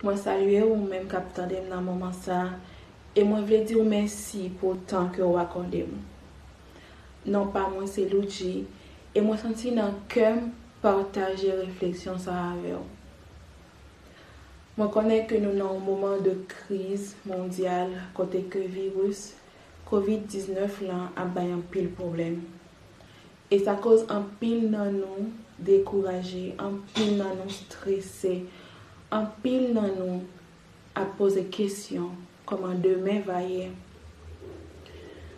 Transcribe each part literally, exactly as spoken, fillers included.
Mwen salye ou menm k ap tande m nan moman sa a, e mwen vle di w mèsi pou tan ke w akòde m. Non pa mwen se Loudjie, e mwen santi nan kè m pataje refleksyon sa a avè w. Mwen konnen ke nou nan yon moman de kriz mondyal kote ke viris kovid diznèf lan ap bay anpil pwoblèm. E sa koz anpil nan nou dekouraje, anpil nan nou strese, anpil nan nou ap poze kesyon kòman demen va ye.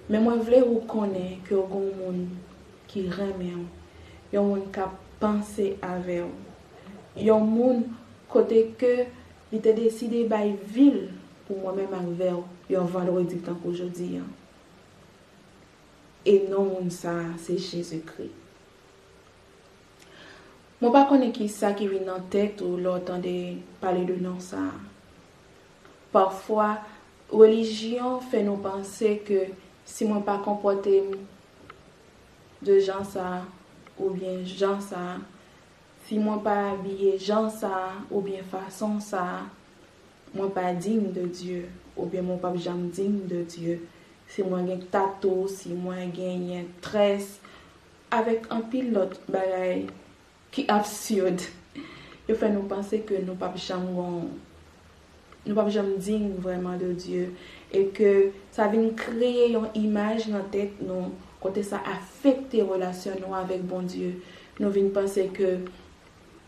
Men mwen vle ou konnen ke w gen yon moun ki renmen w, yon moun k ap panse avè w, yon moun kote ke li te deside bay vi l pou mwen menm avè w yon vandredi tankou jodi a. E non moun sa a se Jezikri. Mwen pa konnen kisa ki vin nan tèt ou lè w tande pale de non sa a. Pafwa, relijyon fè nou panse ke si mwen pa konpòte m de jan sa a, oubyen jan sa a, si mwen pa abiye jan sa a, oubyen fason sa a, mwen pa diy de Dye, oubyen mwen p ap janm diy de Dye. Si mwen gen tatou, si mwen genyen très, avèk anpil lòt bagay ki absid, yo fè nou panse ke nou p ap janm gon, nou p ap janm diy vrèman de Dye, e ke sa vin kreye yon imaj nan tèt nou, kote sa afekte relasyon nou avèk Bondye. Nou vin panse ke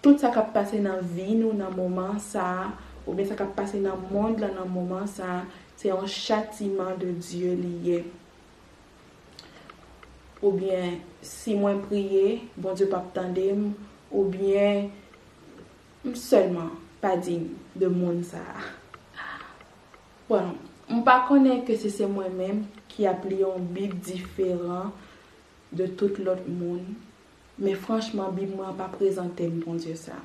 tout sa k ap pase nan vi nou nan moman sa a, oubyen sa k ap pase nan mond lan nan moman sa a, se yon chatiman de Dye li ye. Oubyen, si mwen priye, Bondye p ap tande m, oubyen, m sèlman pa diy de moun sa a. Bon, m pa konnen ke si se mwen menm ki ap li yon Bib diferan de tout lòt moun, men franchman, Bib mwen an pa prezante m Bondye sa.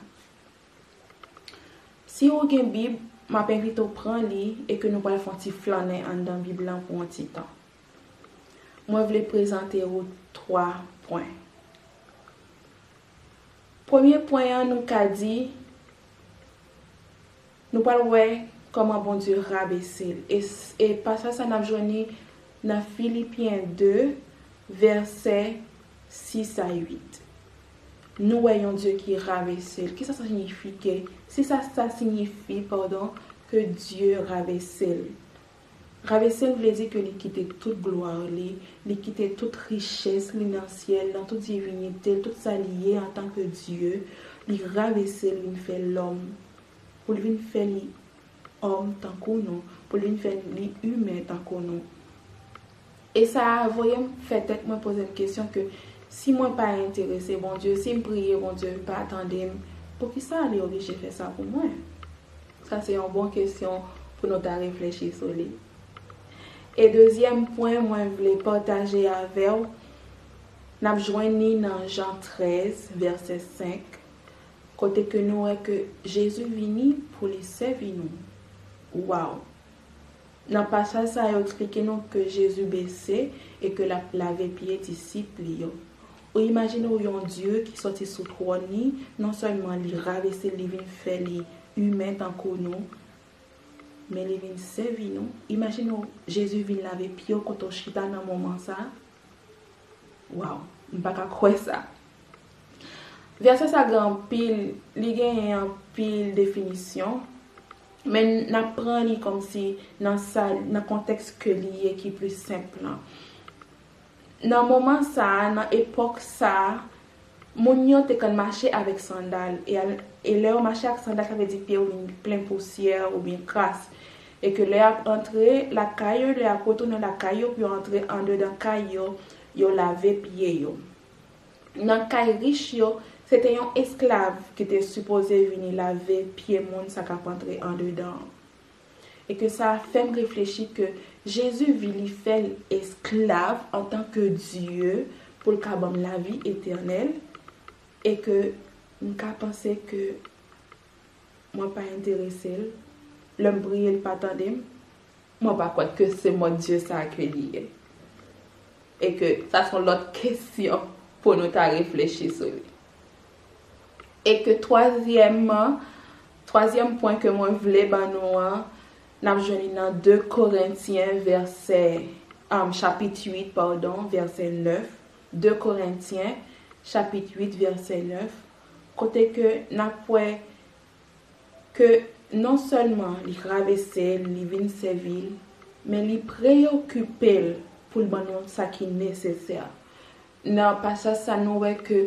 Si ou gen Bib, m ap envite w pran li e ke nou pral fè yon ti flannen anndan Bib lan pou yon ti tan. Mwen vle prezante ou twa pwen. Premye pwen an, nou ka di, nou pral wè kòman Bondye rabese l. E, e pasaj sa n ap jwenn li nan Filipyen de, vèsè sis a uit. Nou wè yon Dye ki rabese l. Kisa sa siyifi ke, si sa, sa siyifi, padon, ke Dye rabese l? Rabese l vle di ke li kite tout glwa li, li kite tout richès li nan syèl, nan tout divinite l, tout sa li ye antanke Dye, li rabese l, vin fè lòm, pou l vin fè li òm tankou nou, pou l vin fè li imen tankou nou. E sa a voye m fè tèt mwen poze m kesyon ke si mwen pa enterese Bondye, si m priye Bondye pa tande m, poukisa li oblije fè sa pou mwen? Sa se yon bon kesyon pou nou ta reflechi sou li. E dezyèm pwen mwen vle pataje avè w, n ap jwenn li nan Jan trèz, vèsè senk, kote ke nou wè ke Jezi vini pou li sèvi nou. Waw! Nan pasaj sa yo eksplike nou ke Jezi bese e ke l ap lave pye disip li yo. Ou imajine w yon Dye ki sòti sou twòn li, non sèlman li rabese l, li vin fè li imen tankou nou, men li vin sèvi nou. Imajine w Jezi vin lave pye w kote w chita nan moman sa a. Waw, m pa ka kwè sa. Vèsè sa gen anpil, li genyen anpil definisyon, men n ap pran li kòmsi nan sa, nan kontèks ke li ye ki plis senp lan. Nan moman sa a, nan epòk sa a, moun yo te konn mache avèk sandal, e, al- e lè yo mache ak sandal, sa vle di pye yo vin plen pousyè oubyen kras. E ke lè y ap antre lakay yo, lè y ap retounen lakay yo, pou yo antre andedan kay yo, yo lave pye yo. Nan kay rich yo, se te yon esklav ki te sipoze vini lave pye moun sa k ap antre andedan an. E ke sa fè m reflechi ke Jezi vini fè l esklav antanke Dye pou l ka ban m lavi etènèl, e ke m ka panse ke mwen pa enterese l, lè m priye l pa tande m, mwen pa kwè ke se mòd Dye sa a ke li ye. E ke sa se yon lòt kesyon pou nou ta reflechi sou li. E ke twazyèmman, Twazyèm pwen ke mwen vle ban nou an, n ap jwenn li nan de Korentyen vèsè, um, chapit uit, padon, vèsè nèf. De Korentyen, chapit uit, vèsè nèf, kote ke n ap wè ke non sèlman li travèse l, li vin sèvi l, men li preyokipe l pou l ban nou sa ki nesesè. Nan pasaj sa, nou wè ke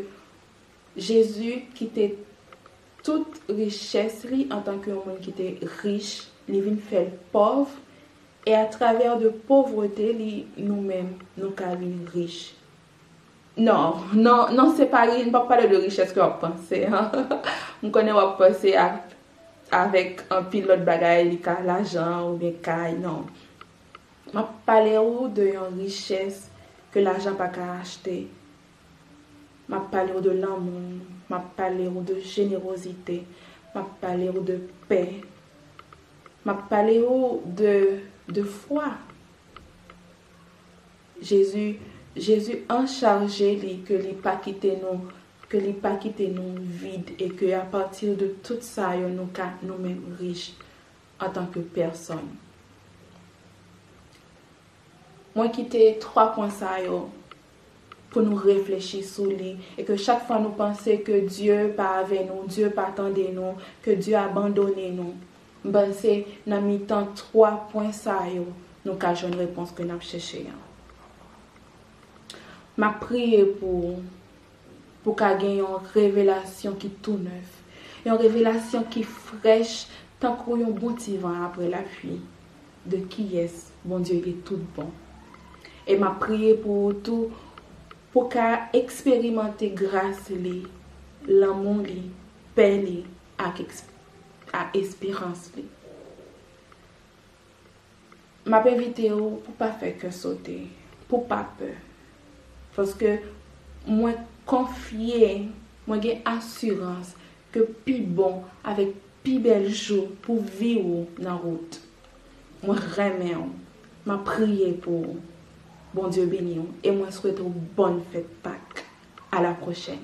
Jezi kite tout richès li antanke yon moun ki te rich, li vin fè l pòv, e atravè de povrete li, nou menm, nou ka vin rich. Non, non, non, se pa ri, m p ap pale de richès ke w ap panse an. M konnen w ap panse a, avèk anpil lòt bagay, li ka lajan oubyen kay, non. M ap pale ou de yon richès ke lajan pa ka achte. M ap pale ou de lanmou, m ap pale ou de jenerozite, m ap pale ou de pè, m ap pale ou de, de fwa. Jezi, Jezi anchaje li ke li pa kite nou, ke li pa kite nou vid e ke apati de tout sa yo nou ka nou menm rich antanke pèsòn. Mwen kite twa pwen sa yo pou nou reflechi sou li e ke chak fwa nou panse ke Dye pa avè nou, Dye pa tande nou, ke Dye abandone nou, m panse nan mitan twa pwen sa yo, nou ka jwenn repons ke n ap chèche an. M ap priye pou ou, pou ka gen yon revelasyon ki tou nèf, yon revelasyon ki frèch tankou yon bon ti van apre lapli, de kiyès Bondye ye tout bon. E m ap priye pou ou tou, pou ka eksperimante gras li, lanmou li, pè li, ak, eks- ak esperans li. M ap envite ou pou pa fè kè sote, pou pa pè. Paske mwen konfye, mwen gen asirans ke pi bon avèk pi bèl jou pou vi ou nan wout. Mwen renmen ou. M ap priye pou ou. Bondye beni ou e mwen swete ou bòn fèt Pak. A la pwochèn.